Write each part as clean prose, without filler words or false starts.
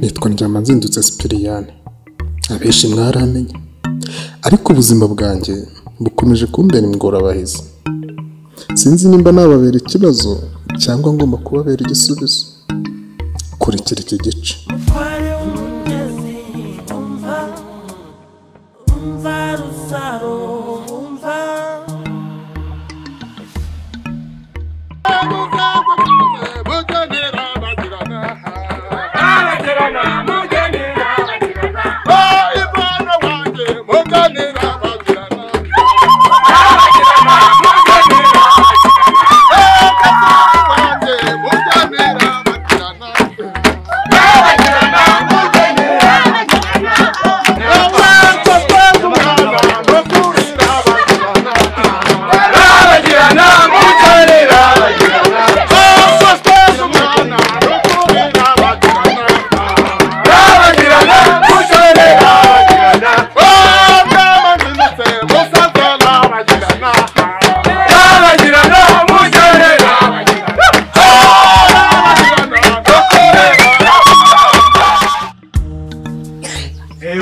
Nitwa Ndyamanzindutse Sipiriyani, abenshi mwaramenye, ariko ubuzima bwanjye bukomeje kumbera ingorabahizi. Sinzi nimba nababera ikibazo cyangwa ngomba kubabera igisubizo. Kurikira iki gice.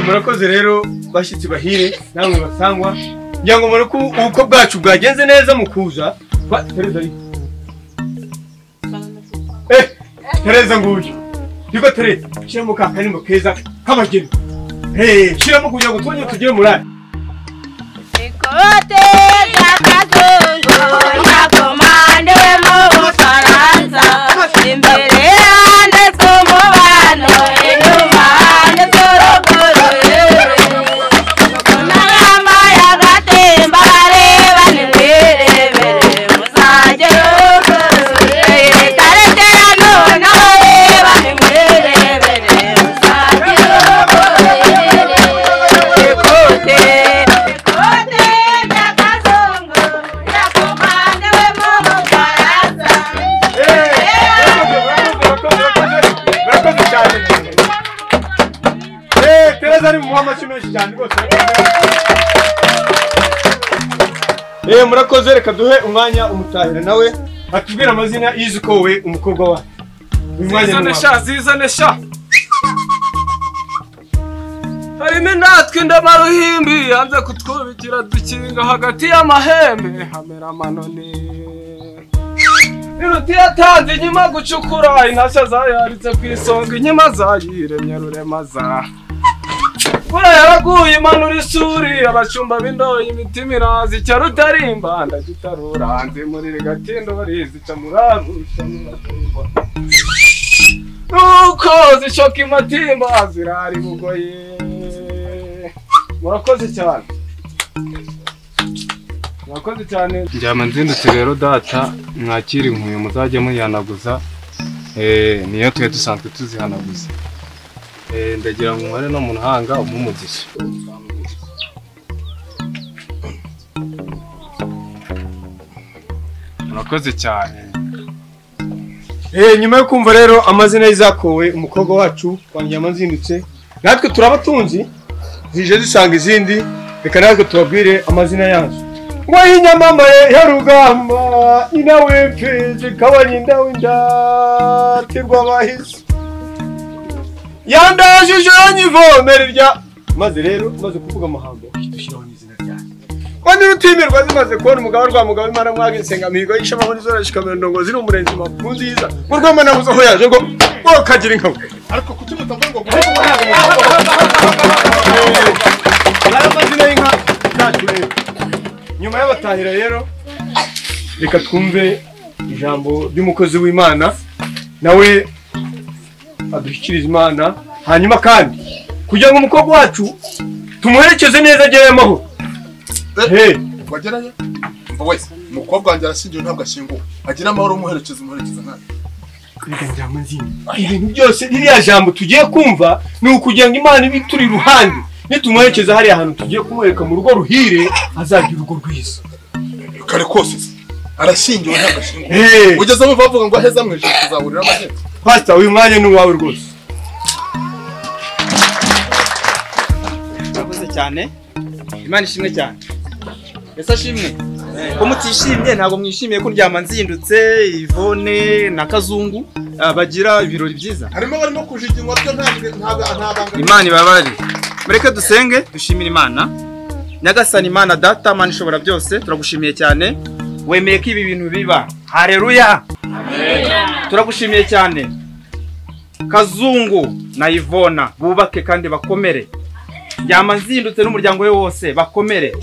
Murakoze rero bashyitsi bahire namwe basangwa, ngira ngo mureko ubukwe bwacu bwagenze neza mu kuza. Tereza ari Tereza nguyu niko Tereza, shyiramo ka karimbo keza k'abageni, shyiramo kugira ngo twongere tugere murari. Ikote ry'akazungu ryakomandewe mu Bufaransa, imbere handitswe umubano, inyuma handitswe uruguru. N'ama y'agatemba bareba nimwirebere muzagere ruguru. Tarekera noneho reba nimwirebere muzagere ruguru. Ikote ry'akazungu ryakomandewe mu Bufaransa. Murakoze cyane. Tereza ari mu amashyi menshi cyane rwose. Murakoze, reka duhe umwanya umutahira nawe atubwire amazina y'izikowe umukobwa wacu. Zizane sha, zizane sha. Harimo indatwa indamaruhimbi yanze kutwubikira dukinga hagati y'amahembe hamera amanoni. Iruti yatanze inkima gucukura, intashya zayaritse ku isonga, inkima zayiremye ruremaza. Bura yaraguye imanura isuri, abashumba b'indoyi imitima iraza, icya rutarimba ndagitarura, ndi muri rigatindo barizica murarusha muratumba. Nuko zishoka imatimba zirari bugoye. Murakoze cyane. Murakoze cyane. Ndyamanzindutse rero data, mwakira inkuyo muzajye muyanaguza, niyo twe dusanzwe tuzihanaguza. Ndagira ngo umubare no mu ntanga umumugisha. Murakoze cyane. Nyuma yo kumva rero amazina y'izakowe umukobwa wacu kwa Ndyamanzindutse, natwe turabatunzi zije zisanga izindi, reka natwe tubabwire amazina yazo. Ngo inyamamare ya rugamba, nyina w'imfizi kaba nyina w'indatirwa abahizi, yandajije nyivomera irya. Maze rero maze kuvuga amahambo dushyiraho n'izina ryayo. Kandi rutimirwa zimaze kubona umugabo rwa mugabo Imana mwaga insengamihigo y'ishema muri zora shikamera ndongo ziri umurenzi mafu nziza ngo rwema nabuze aho yaje ngo kagira inka. Ariko kuki mutavuga ngo aya mazina y'inka zacu rero. Nyuma y'abatahira rero reka twumve ijambo ry'umukozi w'Imana nawe adushyikiriza Imana, hanyuma kandi kugira ngo umukobwa wacu tumuherekeze neza agere amahoro. Wagerayo mva wese umukobwa wanjye arashyingiwe ntabwo ashyinguwe, agira amahoro, umuherekeze umuherekeze nkawe. Reka Ndyamanzindi, ibintu byose ririya jambo tugiye kumva ni ukugira ngo Imana ibe ituri iruhande, Nitumuherekeza hariya hantu tugiye kumwereka mu rugo ruhire, azagira urugo rwiza. Kare kose arashyingiwe ntabwo ashyinguwe. Ugeze aho bavuga ngo aheza mu ijuru tuzahurira amahoro. Pastor, uyu mwanya ni uwawe rwose. Murakoze cyane. Imana ishimwe cyane. Ese ashimwe? Ko mutishimye ntabwo mwishimiye ko ndyama nzindutse Yvonne na Kazungu bagira ibirori byiza. Harimo barimo kujiginywa byo ntabwo Imana ibabari. Mureke dusenge dushimire Imana. Nyagasani Imana data, Imana ishobora byose, turagushimiye cyane. Wemeye ko ibi bintu biba. Haleluya. Amen. Turagushimiye cyane. Kazungu na Yvonne bubake kandi bakomere. Ndyama nzindutse n'umuryango we wose bakomere.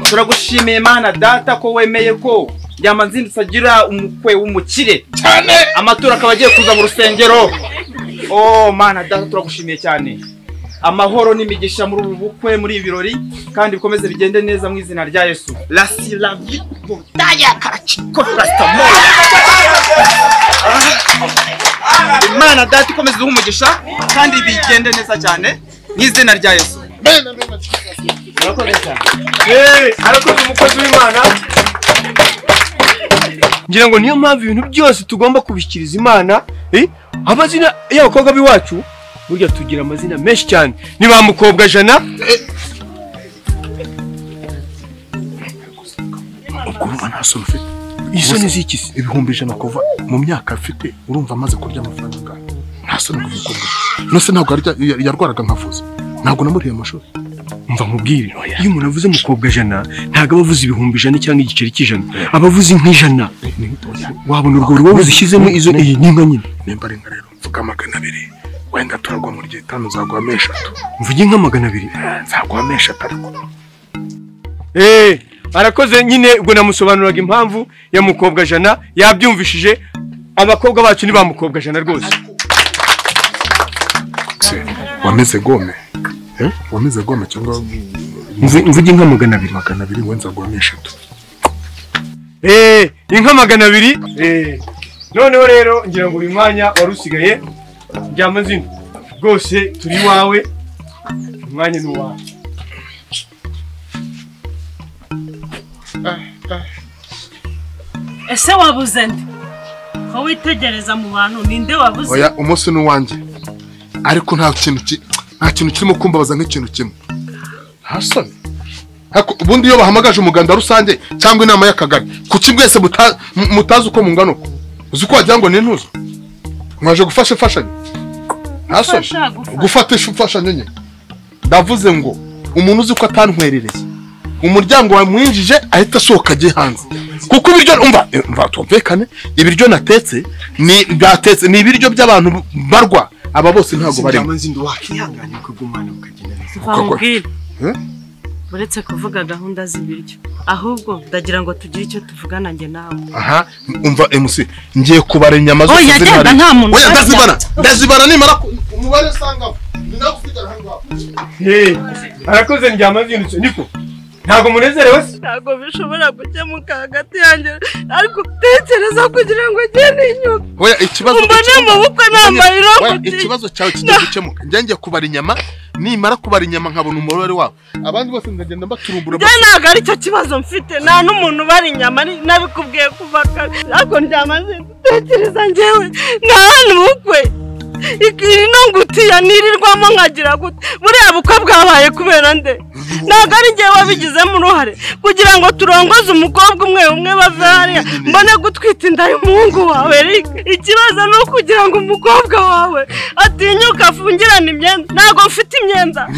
Turagushimiye Imana data ko wemeye ko ndyama nzindutse agira umukwe w'umukire cyane. Amatora akaba agiye kuza mu rusengero. Oh Mana data, turagushimiye cyane. Amahoro n'imigisha muri ubu bukwe, muri ibirori, kandi bikomeze bigende neza mu izina rya Yesu. La si la vie botaya karachiko rastamol. Imana data ikomeze duhe umugisha kandi bigende neza cyane mu izina rya Yesu. Arakoze umukozi w'Imana. Ngira ngo niyo mpamvu ibintu byose tugomba kubishyikiriza Imana. Amazina y'abakobwa b'iwacu burya tugira amazina menshi cyane. Ni ba mukobwa jana. Ubwo urumva nta soni ufite? Isoni z'iki se? 100,000 kuva mu myaka afite, urumva amaze kurya amafaranga angahe? Nta soni ku mukobwa. Nose ntabwo yarwaraga nkavuza. Ntabwo namuriye amashuri. Umva nkubwire, iyo umuntu avuze mukobwa jana ntabwo aba avuze 100,000 cyangwa igiceri cy'ijana, aba avuze nk'ijana. Wabona urwo rubo uzishyizemo izo iyi n'inka nyine. Nimba ari inka rero mvuga 200, wenda turagwa muri 5 nzaguha 3. Mvuge inka 200 nzaguha 3 ariko. Arakoze nyine, ubwo namusobanuraga impamvu ya mukobwa jana, yabyumvishije. Abakobwa bacu ni ba mukobwa jana rwose. Wameze gome. Wameze gome cyangwa mvuge inka 200. 200 wenza guha 3. Inka 200. Noneho rero ngira ngo uyu mwanya warusigaye ndyama nzino rwose turi iwawe, umwanya ni uwawe. Ese wabuze nde? Ko witegereza mu bantu ninde wabuze? Oya, umunsi ni uwanjye. Ariko nta kintu kirimo kumbabaza nk'ikintu kimwe. Nta soni. Ubundi iyo bahamagaje umuganda rusange cyangwa inama y'akagari, kuki mwese mutazi uko mungana uko? Uzi ko wagira ngo ni intuzo? Mwaje gufasha imfashanyo? Nta soni. Gufatisha imfashanyo nyine. Ndavuze ngo umuntu uzi ko atantwerereye, umuryango wamwinjije ahita asohoka agiye hanze. Kuko ibiryo umva tumvikane, ibiryo natetse ni byatetse ni ibiryo by'abantu barwa. Aba bose ntago barimo. Uretse kuvuga gahunda z'ibiryo, ahubwo ndagira ngo tugire icyo tuvugana njye nawe. Aha, umva MC, ngiye kubara inyama zose ziri hariya. Oya, ndazibara nimara umubare usanga ni nawe usigara hano ngaho. Arakoze ndyama nzindutse niko. Ntabwo munezerewe se? Ntabwo bishobora gukemuka hagati yanjye, ariko tekereza kugira ngo ngende inyuka. Oya, ikibazo mbone mu bukwe nambaye irobo. Ikibazo cyawe kigiye gukemuka. Njye ngiye kubara inyama, nimara kubara inyama nkabona umubare wabo. Abandi bose ngagenda mbaturumbura. Njye ntabwo ari cyo kibazo mfite, nta n'umuntu ubara inyama, nabikubwiye kuva kare. Ariko ndyama nzindutse, njyewe nta hantu bukwe. Ino ngutiya nirirwamo nkagira gute? Buriya bukwe bwabaye kubera nde? Ntabwo ari njyewe wabigizemo uruhare kugira ngo turongoze umukobwa umwe umwe bave hariya mbone gutwita inda y'umuhungu wawe. Ikibazo ni ukugira ngo umukobwa wawe atinyuka afungirane imyenda. Ntabwo mfite imyenda,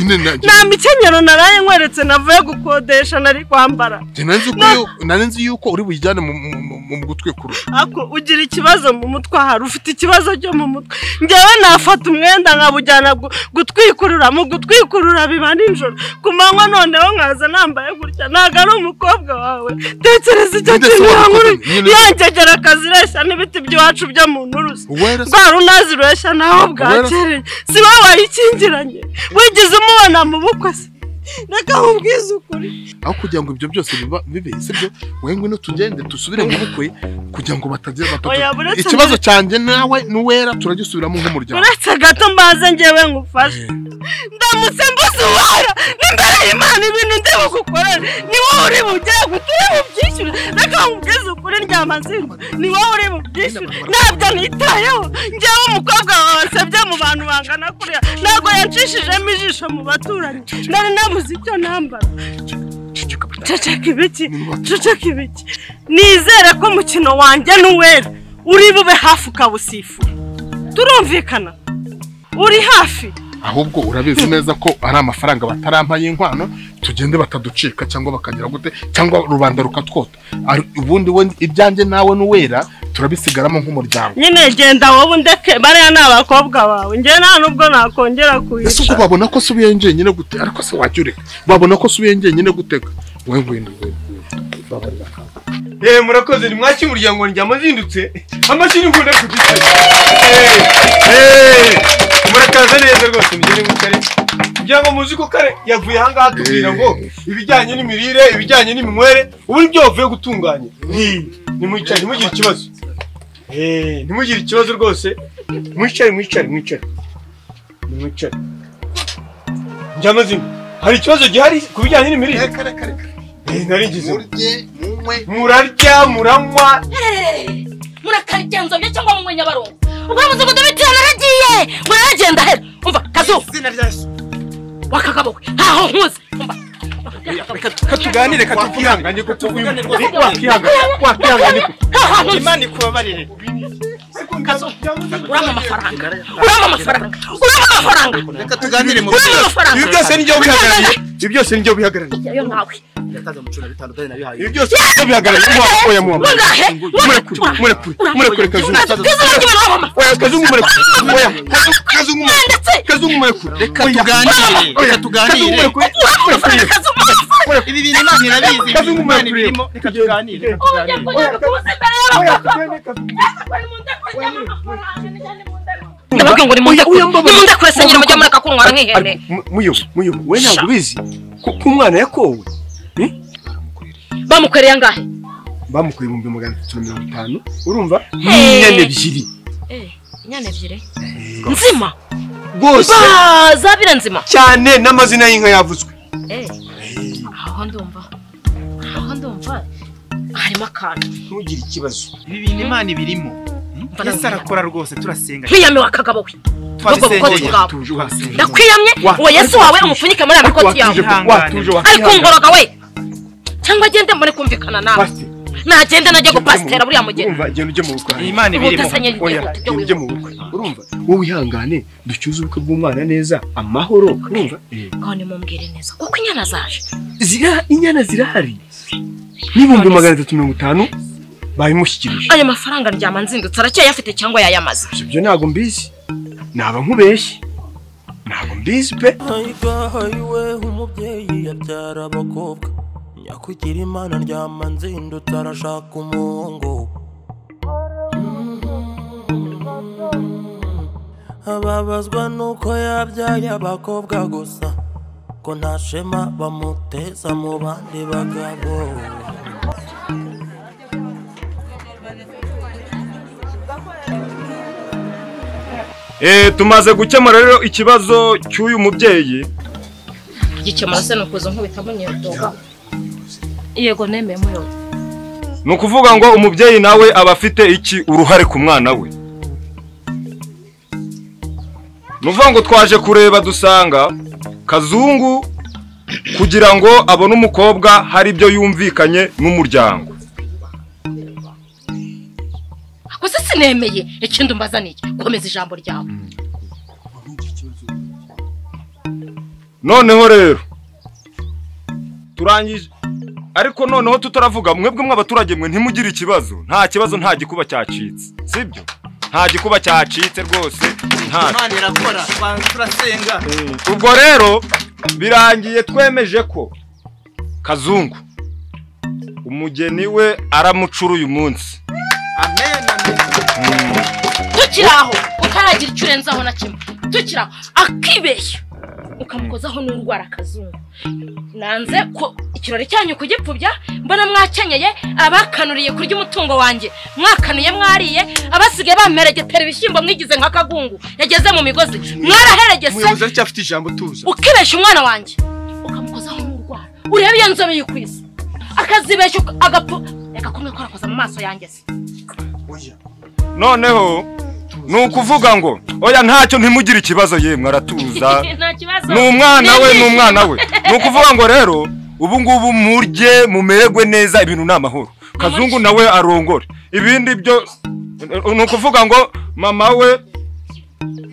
nta mikenyero naraye nkweretse navuye gukodesha nari kwambara. Nari nzi yuko uri buyijyane mu gutwikurura. Ako ugira ikibazo mu mutwe, ahari ufite ikibazo cyo mu mutwe. Njyewe nafata umwenda nkabujyana gutwikurura, mu gutwikurura biba nijoro, ku manywa noneho nkaza nambaye gutya. Ntabwo ari umukobwa wawe. Tekereza icyo kintu yangegera akazireshya n'ibiti by'iwacu byo mu nturusu. Rwa runazireshya naho bwakereye, si wowe wayikingiranye, wigize umubona mu bukwe se? Reka nkubwize ukuri. Aho kugira ngo ibyo byose bibe, sibyo? Wowe ngwino tugende dusubire mu bukwe kugira ngo batagira batatu. Ikibazo cyanjye nawe nuwera turagisubiramo nk'umuryango. Uretse gato mbaze njyewe ngufashe. Ndamutse mbuze uwera n'imbere y'Imana ibintu ndi bugukorere ni wowe uri bujye guture bubyishyure. Reka nkubwize ukuri Ndyamanzindwa, ni wowe uri bubyishyure. Ntabwo nitayeho njyewe umukobwa wawe wasebye mu bantu bangana kuriya, ntabwo yancishijemo ijisho mu baturanyi, nari nabuze icyo nambara. Ceceka ibiki, ceceka ibiki. Nizere ko umukino wanjye n'uwera uri bube hafi ukawusifura. Turumvikana? Uri hafi? Ahubwo urabizi neza ko ari amafaranga batarampa y'inkwano, tugende bataducika cyangwa bakagira gute cyangwa rubanda rukatwota. Ubundi we ibyanjye nawe n'uwera turabisigaramo nk'umuryango. Nyine genda wowe undeke, bariya ni abakobwa bawe, njye nta nubwo nakongera kuyica. Ese ubwo babona ko subiye njyenyine gute? Ariko se wajya ureka babona ko subiye njyenyine gutega? Wowe ngwino babarira. Murakoze, nimwaki umuryango Ndyamanzindutse amashyi nkunda kugitse. Murakaza neza rwose, mugende mwicare. Kugira ngo muzi ko kare yavuye aha ngaha tubwira ngo ibijyanye n'imirire, ibijyanye n'iminywere, ubu nibyo bavuye gutunganya. Nimwicare, ntimugire ikibazo. Ntimugire ikibazo rwose. Mwicare, mwicare, mwicare. Nimwicare. Ndyamanzindutse, hari ikibazo gihari ku bijyanye n'imirire? Reka reka reka. Nari ngize. Murye, munywe. Murarya, muranywa. Murakarya nzobye cyangwa munywe Nyabarongo. Ubwo muzi ngo naragiye, muragenda hera. Umva Kazu. Izina rya Yesu. Wakagabo we, ntaho nkuzi. Umva. Katuganire, katuvugane, ko tuvugane rwose. Wakihangana, wakihangana. Imana ikubabarire. Kazu, urama amafaranga. Urama amafaranga. Urama amafaranga. Reka tuganire mu bibazo. Ibi byose nijye ubihagarariye. Ibi byose nijye ubihagarariye. Yo nawe. Yataza mu 15 nabihaye. Ibi byose nijye ubihagarariye. Oya muwa. Murekure, murekure Kazungu. Oya Kazungu murekure. Oya Kazungu. Kazungu murekure. Reka tuganire. Reka tuganire. Ibi bintu Imana irabizi. Kazungu murekure. Reka tuganire. Ndababwira ngo nimunde kure senyera mujya mureka kuntwara nk'ihene. Muyo, muyo, we ntabwo ubizi ko umwana yakowe. Bamukoreye angahe? Bamukoreye 350,000, urumva? Inyana ebyiri. Inyana ebyiri? Nzima. Rwose. Zabira nzima. Cyane n'amazina y'inka yavuzwe. Aho ndumva. Aho ndumva harimo akantu. Ntugire ikibazo. Ibi bintu Imana ibirimo. Yesu arakora rwose, turasenga. Kwiyame wakagabo we. Ndakwiyamye, uwo Yesu wawe umupfunyike muri amakoti yawe. Ariko ngoroga we. Cyangwa agende mbone kumvikana nawe. Nagenda najya gupasitera buriya mugeni. Urumva genda ujye mu bukwe. Imana ibirimo. Oya, genda ujye mu bukwe. Urumva wowe wihangane ducyuze ubukwe bw'umwana neza amahoro. Urumva? Ngaho nimumbwire neza kuko inyana zaje. Inyana zirahari. N'350,000 babimushyikirije. Ayo mafaranga Ndyamanzindutse aracyayafite cyangwa yayamaze? Ibyo ntabwo mbizi. Naba nkubeshye. Ntabwo mbizi pe. Ayiwe umubyeyi yabyara abakobwa. Nyakugira Imana Ndyamanzindutse arashaka umuhungu. Ababazwa nuko yabyaye abakobwa gusa, ko nta shema bamuteza mu bandi bagabo. Tumaze gukemura rero ikibazo cy'uyu mubyeyi. Gikemura se nukuzo nkubita munyedoga. Yego nemeye muyo. Nukuvuga ngo umubyeyi nawe aba afite iki uruhare ku mwana we. Nuvuga ngo twaje kureba dusanga Kazungu kugira ngo abone umukobwa hari ibyo yumvikanye n'umuryango. Akose sinemeye ikindi umbaza niki? Komeza ijambo ryawe. Noneho rero turangije, ariko noneho tutaravuga mwebwe mw'abaturage mwe ntimugire ikibazo. Nta kibazo, nta gikuba cyacitse, sibyo? Nta gikuba cyacitse rwose, nta. Imana irakora, turasenga. Ubwo rero birangiye twemeje ko Kazungu umugeni we aramucura uyu munsi. Amen, amen. Tukiraho utaragira icyo urenzaho na kimwe. Tukiraho akibeshya ukamukozaho n'urwara Kazungu. Nanze ko Ikirori cyanyu kugipfubya mbona mwakenyeye abakanuriye kurya umutungo wanjye mwakanuye mwariye abasigaye bamperegetera ibishyimbo mwigize nka kagungu yageze mu migozi mwaraheregese. Umuyobozi aracyafite ijambo tuza. Ukibesha umwana wanjye ukamukozaho n'urwara urebe iyo nzobe yikwisa akazibesha agapfu reka kumwe korakoza mu maso yanjye se. Noneho nukuvuga ngo oya ntacyo ntimugire ikibazo yemwe aratuza. Ni umwana we ni umwana we. Nukuvuga ngo rero ubu ngubu murye mumererwe neza ibintu n'amahoro. Kazungu nawe arongore ibindi byo nukuvuga ngo mama we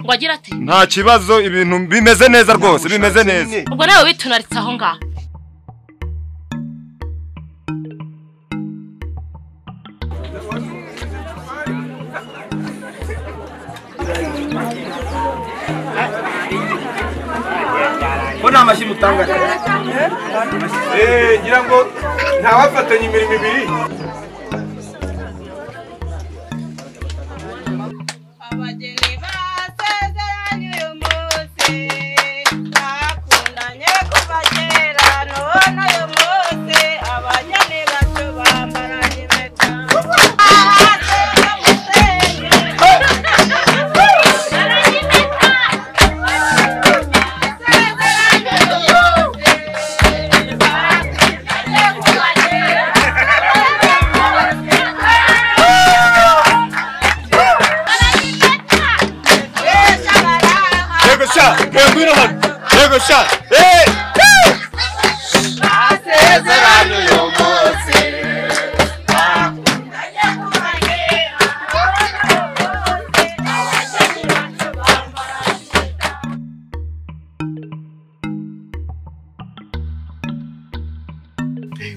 ngo agira ati nta kibazo ibintu bimeze neza rwose bimeze neza. Ubwo nawe witunaritse aho ngaho. Ko nta mashyi mutanga ngira ngo ntawafatanya imirimo ibiri. Abageni basezeranye uyu munsi bakundanye kuva kera none uyu munsi abageni bacu bambaranye impeta.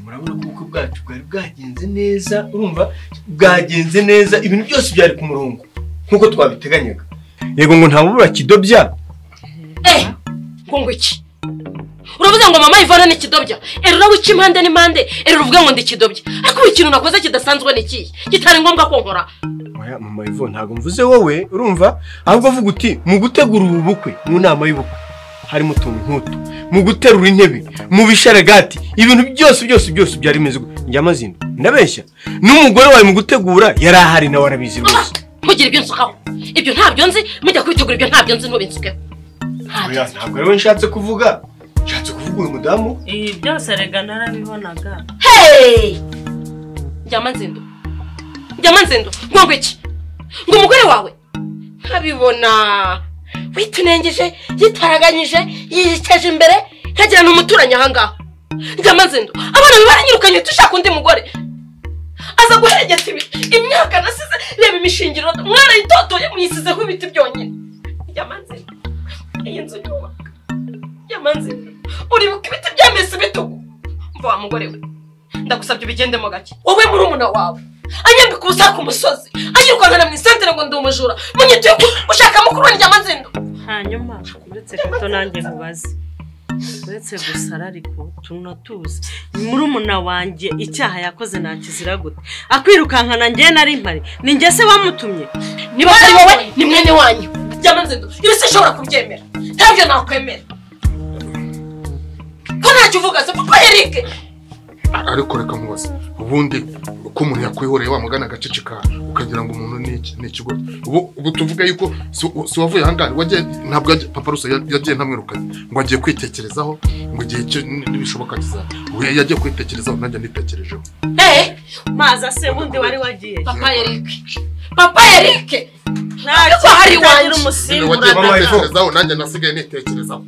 Murabona ko ubukwe bwacu bwari bwagenze neza, urumva bwagenze neza ibintu byose byari ku murongo nkuko twabiteganyaga. Yego ngo nta mubura kidobya. Ngo iki? Uravuze ngo mama Ivana ni kidobya. Erura wica impande n'impande, erura uvuga ngo ndi kidobya. Ariko ikintu nakoze kidasanzwe ni iki? Kitari ngombwa ko nkora. Oya mama Ivana ntago mvuze wowe, urumva? Ahubwo avuga uti mu gutegura ubu bukwe mu nama y'ubukwe harimo utuntu nk'utu, mu guterura intebe, mu bisharagati, ibintu byose byose byose byari bimeze njya amazina. Ndabeshya. N'umugore wawe mu gutegura yari ahari nawe arabizi rwose. Mugira ibyo nsukaho. Ibyo ntabyo nzi, mujya kwitegura ibyo ntabyo nzi ntubinsukeho. Oya ntabwo ari we nshatse kuvuga. Nshatse kuvuga uyu mudamu. Ibi byose rega narabibonaga. Hey! Njyama nzindo. Njyama nzindo. Ngo iki? Ngo umugore wawe nkabibona witunengeje yitaraganyije yicaje imbere nkagira n'umuturanyi aha ngaha. Njyama nzindo. Abana baranyirukanye tushaka undi mugore. Aza guheregeta imyaka nasize reba imishingiro mwana yitotoye muyisizeho ibiti byonyine. Njyama nzindo. Iyi nzu yubaka yamanze uribuka ibiti byamese bitugu. Mva wa mugore we ndagusabye ubigendemo gake. Wowe murumuna wawe anyambika ubusa ku musozi anyirukankana mu isantere ngo ndi umujura munyituye ushaka mukuru wanjye Nyamanzindo. Hanyuma uretse gato nanjye nkubaze uretse gusara ariko tunatuze murumuna wanjye icyaha yakoze nakizira gute akwirukankana njye nari mpari ni njye se wamutumye? Niba ari wowe ni mwene wanyu Nyamanzindo ibi sinshobora kubyemera ntabyo nakwemera. Ko ntacyo uvuga se papa Eric? Ariko reka nkubaze ubundi uko umuntu yakwihoreye wamugana agaceceka ukagira ngo umuntu ni ikigo. Ubu tuvuga yuko si wavuye ahangaha wagiye ntabwo papa Rusa yagiye ntamwirukanye ngo agiye kwitekerezaho ngo igihe cyo nibishoboka kiza yagiye kwitekerezaho nanjye nitekerejeho. Maza se bundi wari wagiye papa Eric. Papa Eric ntacyo hari wanjye umusimbura kwitekerezaho nanjye nasigaye nitekerezaho.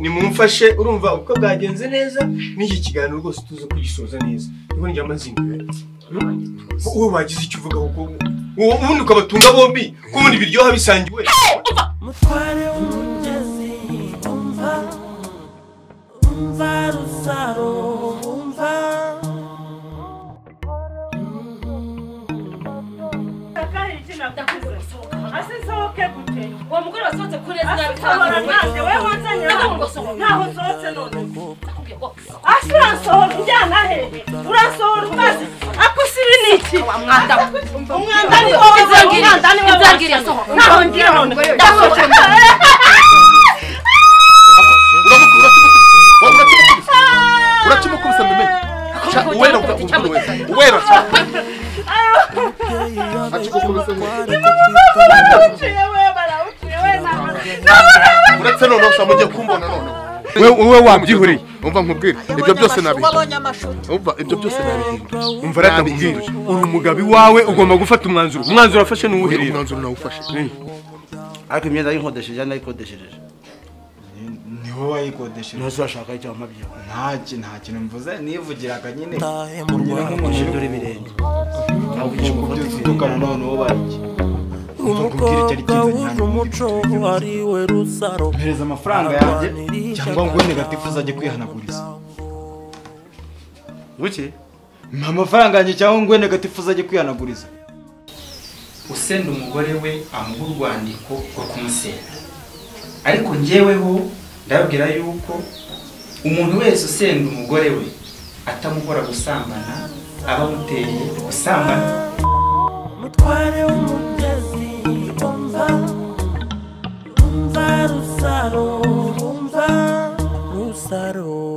Nimumfashe urumva uko bwagenze neza n'iki kiganiro rwose tuze kugisoza neza. Niko njya amazinga. Wowe wagize icyo uvuga kuko ubundi ukabatunga bombi kubundi biryoha bisangiwe. Mutware w'umugezi umva umva rusaro umva Asisohoke gute? Uwo mugore wasohotse kuri neza nabi. Wewe wanzanye ntaho nsohotse none. Asi uransohora unjyana hehe? Uransohora umaze ako si ibi ni iki? Umwanda umwanda ni wowe, umwanda ni wowe. Ntaho ngira none. Ndasohotse. Uwera uwera uretse noneho sa mujye kumbona noneho wewe wabyihuriye umva nkubwire ibyo byose nabihinduye umva ibyo byose nabihinduye umva rata nkubwire uri umugabi wawe ugomba gufata umwanzuro umwanzuro afashe n'uwuhiriye umwanzuro nawufashe ariko imyenda y'inkodesheje nayikodesheje ni wowe wayikodesheje ntuzashaka icyo mpabyo nta kintu mvuze nivugiraga nyine nk'umuntu ibirenge utukana noneho bariki umukobwa wuje umuco ari we Rusaro mpereza amafaranga yanjye cyangwa ngo negatifu uzajye kwihanaguriza buki mpa amafaranga yanjye cyangwa ngo negatifu uzajye kwihanaguriza usenda umugore we amuha urwandiko rwo kumusenda ariko njyeweho ndababwira yuko umuntu wese usenda umugore we atamuhora gusambana aba amuteye gusambana mutware w'umugezi umva umva Rusaro umva Rusaro.